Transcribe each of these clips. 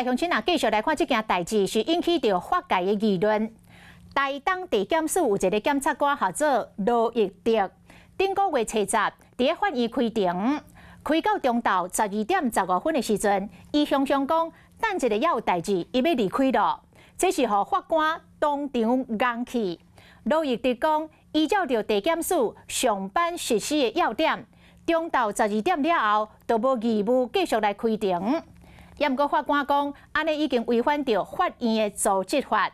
來鄉親啊，繼續來看這件代誌，是引起著法界的議論。台東地檢署有一个檢察官，號做羅奕德，頂個月初十，佇咧法院開庭，開到中晝12點15分的時陣，伊雄雄講等一下猶有代誌，伊欲離開囉。這是予法官當場戇去。羅奕德講，依照著地檢署上班實施的要點，中晝十二點了後，就無義務繼續來開庭。也毋過法官講，按呢已經違反著法院的組織法。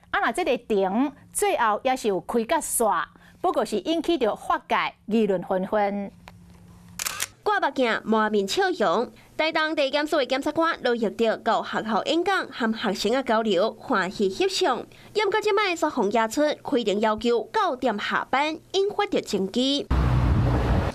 啊，若這个庭最後也是有開甲煞，不過是引起著法界議論紛紛。掛目鏡，滿面笑容。台東地檢署的檢察官羅奕德到學校演講，和學生仔交流，歡喜翕相。毋過這擺煞予惹出開庭要求九點下班，引發著爭議。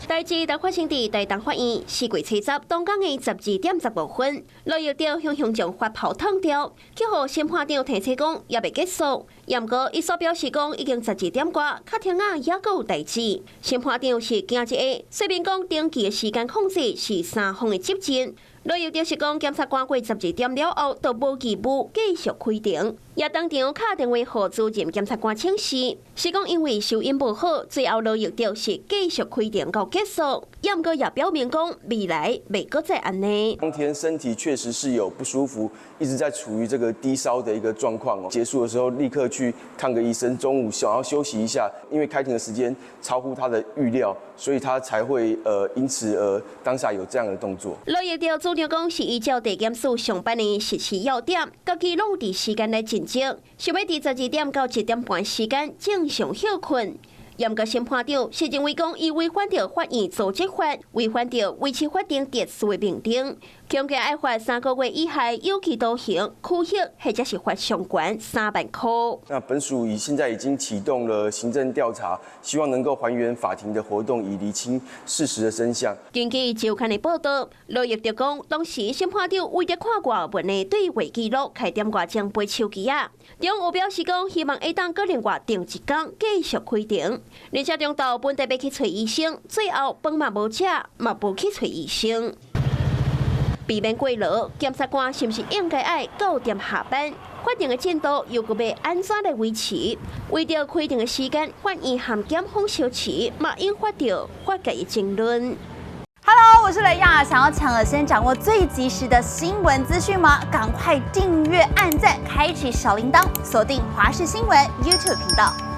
代誌就發生佇台東法院，4月初十當工的12點15分，羅奕德雄雄將法袍脫掉，去予審判長提醒講猶未結束。毋過伊所表示講已經十二點外，較聽仔猶閣有代誌。審判長是驚一下，說明講登記的時間控制是三方的責任。羅奕德是講檢察官過十二點了後，就無義務繼續開庭，也當場敲電話予主任檢察官請示，是講因為收音無好，最後羅奕德是繼續開庭到結束。也毋過也表明講未來袂閣再按呢。當天身體確實是有不舒服，一直在處於這個低燒的一個狀況哦。結束的時候立刻去看個醫生，中午想要休息一下，因為開庭的時間超乎他的預料，所以他才會因此而當下有這樣的動作。羅奕德主張講是依照地檢署上班的實施要點，家己攏佇時間內盡職，想欲佇12點到1點半時間正常歇睏。嚴格審判長是認為講，伊違反著法院組織法，違反著維持法定秩序的命令，恐驚愛罰3個月以下有期徒刑、拘役或者是罰上懸3萬箍。那本署現在已經啟動了行政調查，希望能夠還原法庭的活動，以釐清事實的真相。根據週刊的報道，羅奕德講，當時審判長為著看外文的對話記錄，開點外鐘背手機仔，中有表示講，希望會當閣另外定一工繼續開庭。而且中晝本來欲去揣醫生，最後飯嘛無食，嘛無去揣醫生。避免過勞，檢察官是毋是應該愛九點下班？法庭的進度又閣欲按怎來維持？為著開庭的時間，法院和檢方相持，嘛引發著法界的爭論。 Hello，我是雷亞，想要搶先掌握最及時的新聞資訊嗎？趕快訂閱、按讚、開啟小鈴鐺，鎖定華視新聞 YouTube 頻道。